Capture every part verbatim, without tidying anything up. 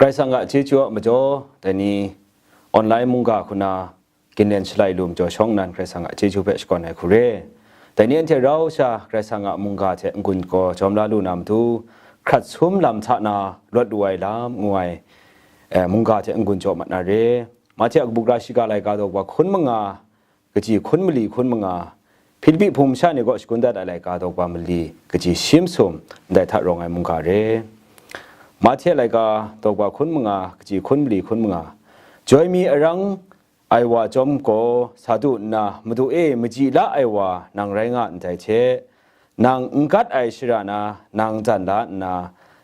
Karai Kasang a chyeju a majaw, dai ni online mungga hku na ginlen shalai lu majaw shawng nnan Karai Kasang a chyeju hpe shakawn ai hku re. Dai ni anhte rau sha Karai Kasang a mungga hte n-gun gaw jawm la lu na matu, hkrat sum lam hta na lawt lu ai lam ngu ai, eh, mungga hte n-gun jaw mat na re. Mahte a kabu gara shiga laika daw hkun manga, kaji hkun mali hkun manga, Hpilipi hpung masha ni kaw shakun dat ai laika daw mali, kaji shi masum, ndai hta rawng ai mungga re. Mahte laika daw hkun manga, kaji hkun mali hkun manga, joi mi arang ai wa chyawm gaw sa du nna, Madu e, maji la ai wa nang rai nga ndai hte, nang n gat ai shara na nang dan la nna,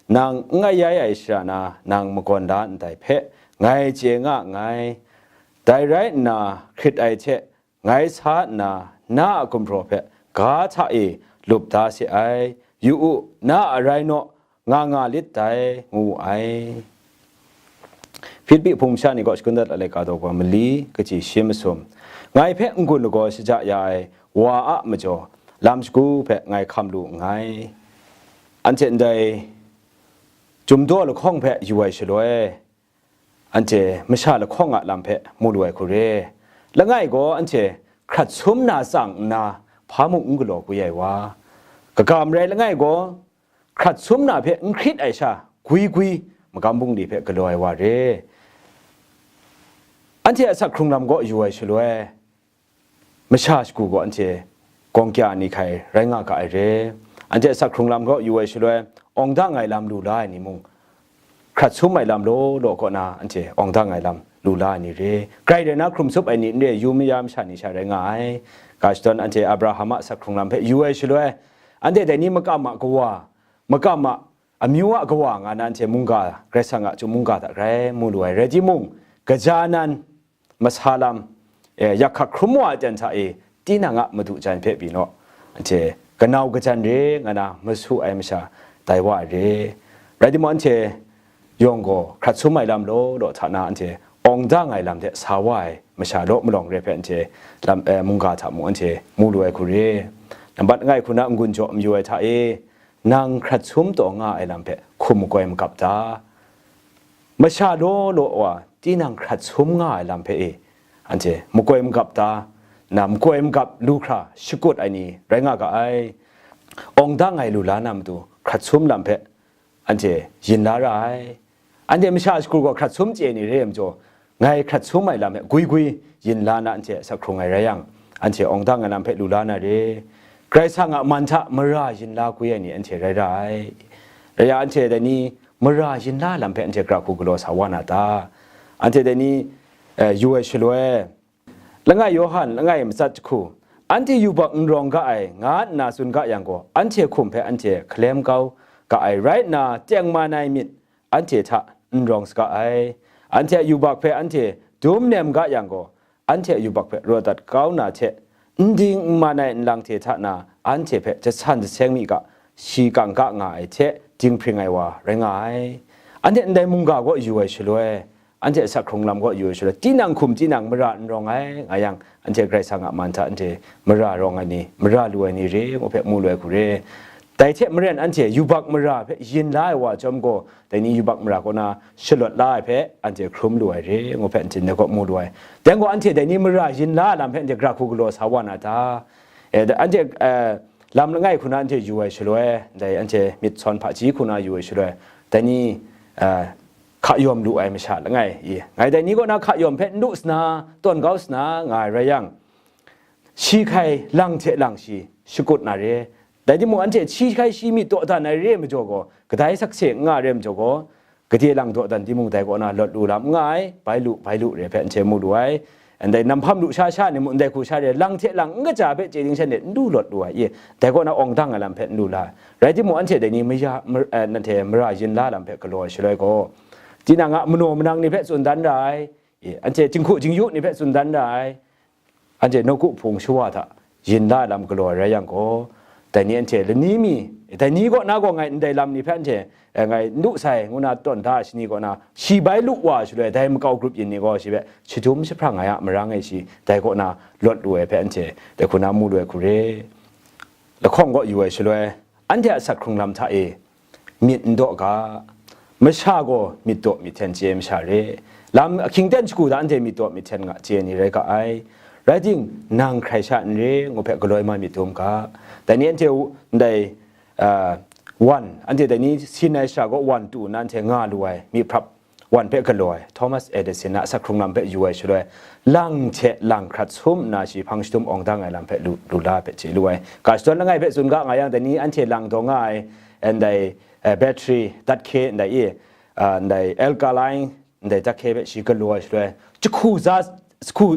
nang n ayai ai shara na nang magawn la ndai hpe ngai chye nga nngai. Dai rai nna, hkrit ai hte ngai sa nna, na a gumhpraw hpe ga hta e lup da se ai. Yu u, na a rai naw, nga nga lit dai, ngu wu ai. Hpilipi hpung masha ni kaw shakun dat ai laika daw mali, kaji shi masum, ngai hpe n-gun lagaw shaja ya ai wa a majaw, lam shagu hpe ngai hkam lu nngai. Anhte ndai Chyum daw lahkawng hpe yu ai shaloi, anhte masha lahkawng a lam hpe mu lu ai hku re. Langai gaw anhte hkrat sum na tsang nna, hpa mung n galaw gwi ai wa, kaga marai langai gaw, hkrat sum na hpe n hkrit ai sha gwi gwi, magam bungli hpe galaw ai wa re. Anhte asak hkrung lam kaw yu ai shaloi, masha shagu gaw anhte gawng kya ni hkai rai nga ga ai re. Anhte asak hkrung lam kaw yu ai shaloi, awng dang ai lam lu la ai ni mung, hkrat sum ai lam law law kaw na anhte awng dang ai lam lu la ai ni re. Grai rai na hkrum sup ai ni n re, yu maya masha ni sha rai nga ai. Ga shadawn anhte Abraham a asak hkrung lam hpe yu ai shaloi, anhte dai ni makam a kawa, makam a amyu a kawa nga na anhte mungga, Karai Kasang a chyum mungga hta grai mu lu ai rai timung, kaja nan, masa lam, eh, yak hkak hkrum wa ai ten hta e, tinang a madu jan hpe pyi naw, anhte kanau kajan re nga na masu ai masha dai wa ai re. Rai timung, anhte yawng gaw hkrat sum ai lam law law hta na anhte awng dang ai lam hte sa wa ai masha law malawng re hpe anhte lam, eh, mungga hta mung anhte mu lu ai hku re. Nambat langai hku na n-gun jaw mayu ai hta e, nang hkrat sum taw nga ai lam hpe hkum makoi magap ta? Masha law law wa tinang hkrat sum nga ai lam hpe e, anhte makoi magap ta? Na makoi magap lu hkra shakut ai ni rai nga ga ai. Awng dang ai lu la na matu hkrat sum lam hpe anhte yin la ra ai. Anhte masha shagu gaw hkrat sum chye ni re ai majaw, ngai hkrat sum ai lam e gwi gwi yin la na anhte asak hkrung ai rai yang, anhte awng dang ai lam hpe lu la na re. Karai Kasang a man hta mara yin la gwi ai ni anhte rai ra ai. Rai yang, anhte dai ni mara yin la lam hpe anhte gara hku galaw sa wa na ta? Anhte dai ni, eh, yu ai shaloi, langai Yawhan langai matsat jahku, anhte yubak n rawng ga ai, nga nna tsun ga yang gaw, anhte hkum hpe anhte hkalem kau ga ai rai nna, tengman ai myit anhte hta n rawng saga ai. Anhte a yubak hpe anhte dum nem ga yang gaw, anhte a yubak hpe rawt dat kau na hte, n ding n man ai nlang hte hta na anhte hpe jasan jaseng mi ga, shi kangka nga ai hte dinghpring ai wa rai nga ai. Anhte ndai mungga kaw yu ai shaloi, anhte asak hkrung lam kaw yu ai shaloi, tinang hkum tinang mara n rawng ai nga yang, anhte Karai Kasang a man hta anhte mara rawng ai ni, mara lu ai ni re ngu hpe mu lu ai hku re. Dai hte maren anhte yubak mara hpe yin la ai wa chyawm gaw, dai ni yubak mara kaw na shalawt la ai hpe anhte hkrum lu ai re ngu hpe anhte ndai kaw mu lu ai. Dai gaw anhte dai ni mara yin la ai lam hpe anhte gara hku galaw sa wa na ta? E, da-, anhte, eh, lam langai hku na anhte yu ai shaloi, dai anhte myit sawn hpaji hku na yu ai shaloi, dai ni, eh, hka yawm lu ai masha langai i, ngai dai ni kaw na hka yawm hpe n lu sana, tawn kau sana nga ai rai yang, shi hkai lang hte lang shi shakut na re. Dai timung, anhte shi hkai shi myit dawdan ai re ai majaw gaw, kadai sakse n nga ai re ai majaw gaw, gade lang dawdan timung, dai kaw na lawt lu lam n nga ai, bai lu, bai lu re hpe anhte mu lu ai. Ndai nam hpam lu sha sha ni mung, ndai hku sha re, lang hte lang n kaja hpe chye ding sha ni n lu lawt lu ai, i, dai kaw na awng dang ai lam hpe n lu la ai. Rai timung, anhte dai ni maya, mar-, eh, nanhte mara yin la lam hpe galaw ai shaloi gaw, tinang a manaw manang ni hpe tsun dan ra ai, i, anhte jinghku jingyu ni hpe tsun dan ra ai, anhte nawku hpung shawa hta yin la ai lam galaw ai rai yang gaw, dai ni anhte lani mi, dai ni kaw na gaw ngai ndai lam ni hpe anhte, eh, ngai n du sai, ngu na tawn da ai shani kaw na, shi bai lu wa shaloi, dai makau grup yin ni gaw shi hpe shadum jahprang ai a marang e shi, dai kaw na lawt lu ai hpe anhte dai hku na mu lu ai hku re. Lahkawng kaw yu ai shaloi, anhte a asak hkrung lam hta e myit n daw ga, masha gaw myit daw myit hten chye masha re. Lam ahkying ten shagu da anhte myit daw myit hten nga chye ni rai ga ai. Rai ting, nang hkrai sha n re, ngu hpe galoi ma myit dum ga. Dai ni anhte ndai, ah, wan, anhte dai ni Sinai shara kaw wan tu nna anhte nga lu ai, myi hprap wan hpe galaw ai, Thomas Edison a asak hkrung lam hpe yu ai shaloi, lang hte lang hkrat sum nna shi hpang jahtum awng dang ai lam hpe lu, lu la hpe chye lu ai. Ga shadawn langai hpe tsun ga nga yang, dai ni anhte lang daw nga ai, ndai, eh, battery, dat hkye ndai e, ah, ndai alkaline, ndai dat hkye hpe shi galaw ai shaloi, jahku za, jahku,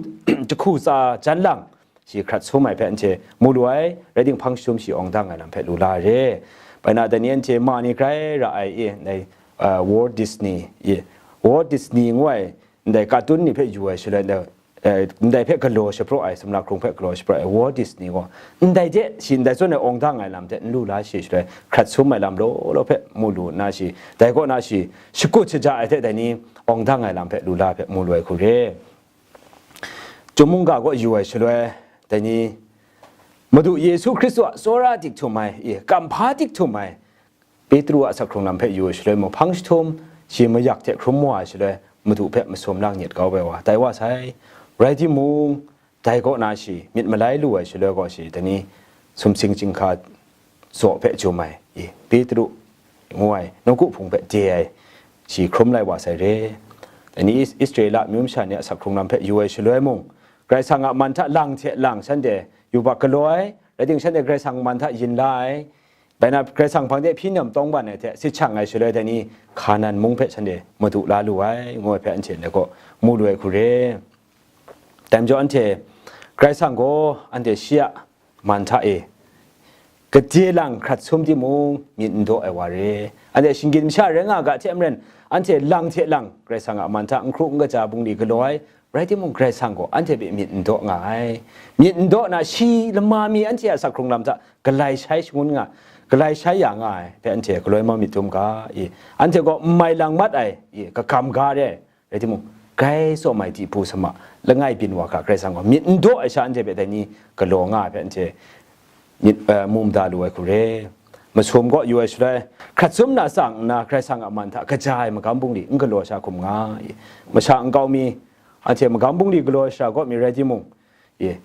jahku tsa jan lang, shi hkrat sum ai hpe anhte mu lu ai, rai ting, hpang jahtum shi awng dang ai lam hpe lu la ai re. Bai na, dai ni anhte ma ni grai ra ai e, ndai, ah, Walt Disney e, Walt Disney ngu ai, ndai cartoon ni hpe yu ai shaloi, ndai, eh, ndai hpe galaw shapraw ai, sumla hkrung hpe galaw shapraw ai Walt Disney gaw, ndai de shi ndai zawn e awng dang ai lam hte n lu la shi shaloi, hkrat sum ai lam law law hpe mu lu nna shi, dai kaw na shi, shakut shaja ai hte dai ni awng dang ai lam hpe lu la hpe mu lu ai hku re. Chyum mungga kaw yu ai shaloi, dai ni Madu Yesu Hkristu a tsawra dik htum ai, e, kamhpa dik htum ai, Petru a asak hkrung lam hpe yu ai shaloi mung, hpang jahtum shi mayak hte hkrum wa ai shaloi, Madu hpe masum lang nyet kau ai wa, tai wa sai. Rai timung, dai kaw na shi myit malai lu ai shaloi gaw, shi dai ni sumsing chyinghka zaw hpe jum ai, e, Petru ngu ai nawku hpung hpe de ai, shi hkrum lai wa sai re. Dai ni Is-, Israela amyu masha ni a asak hkrung lam hpe yu ai shaloi mung, Karai Kasang a man hta lang hte lang shanhte yubak galaw ai, rai ting, shanhte Karai Kasang man hta yin la ai, bai na, Karai Kasang hpang de hpyi nem tawng ban ai hte sit shang ai shaloi, dai ni Hkanan mung hpe shanhte madu la lu ai, ngu ai hpe anhte ndai kaw mu lu ai hku re. Dai majaw anhte Karai Kasang gaw anhte shi a man hta e gade lang hkrat sum timung, myit n daw ai wa re. Anhte shinggyim masha rai nga ga hte maren, anhte lang hte lang Karai Kasang a man hta n hkru n kaja bungli galaw ai, rai timung, Karai Kasang gaw anhte hpe myit n daw nga ai. Myit n daw na, shi lama mi anhte a asak hkrung lam hta galai shai shangun nga, galai shai ya nga ai hpe anhte galoi mau myit dum ga, i, anhte gaw n mai lang mat ai, i, kagam ga re ai, rai timung, grai tsawm ai dipu sama langai byin wa hkra Karai Kasang gaw myit n daw ai sha anhte hpe dai ni galaw nga ai hpe anhte myit, eh, mu mada lu ai hku re. Masum kaw yu ai shaloi, hkrat sum na tsang nna Karai Kasang a man hta kaja ai magam bungli n galaw sha hkum nga, i, masha nkau mi, anhte magam bungli galaw ai shara kaw mi rai timung, i,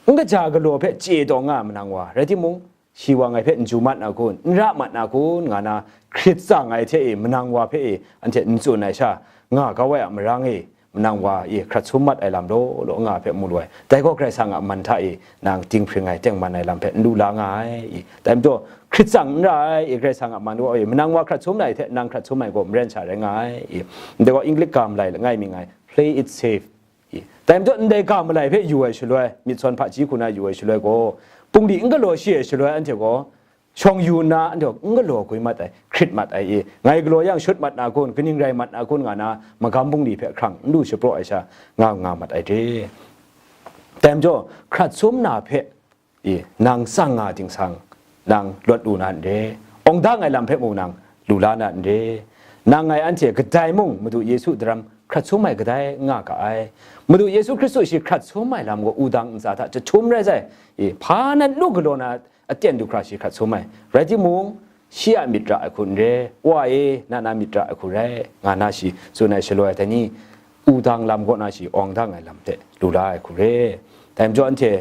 n kaja galaw hpe chye taw nga ai manang wa, rai timung, shi wa ngai hpe n ju mat na kun, n ra mat na kun, nga na hkrit tsang ai hte e, manang wa hpe e, anhte n tsun ai sha, nga kau ai a marang e, manang wa e hkrat sum mat ai lam law law nga hpe mu lu ai. Dai gaw Karai Kasang a man hta e nang dinghpring ai, tengman ai lam hpe n lu la nga ai. I, dai majaw, hkrit tsang n ra ai, i, Karai Kasang a man wa e, manang wa hkrat sum ai hte nang hkrat sum ai gaw maren sha rai nga ai. I, ndai gaw English ga malai langai mi nga ai, play it safe. I, dai majaw, ndai ga malai hpe yu ai shaloi, myit sawn hpaji hku na yu ai shaloi gaw, bungli n galaw shi ai shaloi, anhte gaw shawng yu nna, anhte gaw n galaw gwi mat ai, hkrit mat ai, i, ngai galaw yang shut mat na kun, kaning rai mat na kun, nga na magam bungli hpe hkrang n lu shapraw ai sha, nga nga mat ai re. Dai majaw, hkrat sum na hpe, i, nang tsang nga ting sang, nang lawt lu na n re, awng dang ai lam hpe mung nang lu la na n re. Nang ngai anhte kadai mung Madu Yesu daram hkrat sum ai kadai n nga ga ai. Madu Yesu Hkristu shi hkrat sum ai lam gaw wudang ntsa hta jahtum rai sai, i, hpa nan lu galaw na aten du hkra shi hkrat sum ai. Rai timung, shi a myit ra ai hku n re, Wa e, na na myit ra ai hku rai, nga na shi tsun ai shaloi, dai ni wudang lam kaw na shi awng dang ai lam hte lu la ai hku re. Dai majaw anhte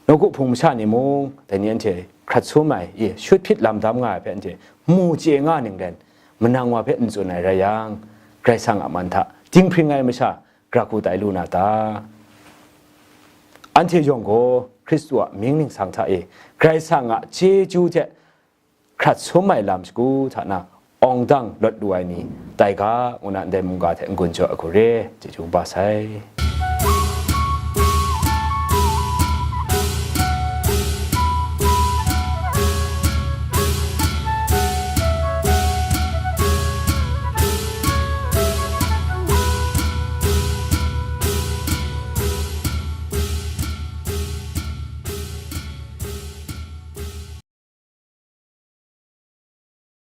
nawku hpung masha ni mung, dai ni anhte hkrat sum ai, i, shut hpyit lam dam nga ai hpe anhte mu chye nga ning ren, manang wa hpe n tsun ai rai yang, Karai Kasang a man hta dinghpring ai masha, gara hku tai lu na ta? Anhte yawng gaw Hkristu a mying ningsang hta e Karai Kasang a chyeju hte hkrat sum ai lam shagu hta na awng dang lawt lu ai ni tai ga, ngu na ndai mungga hte n-gun jaw ai hku re, chyeju kaba sai.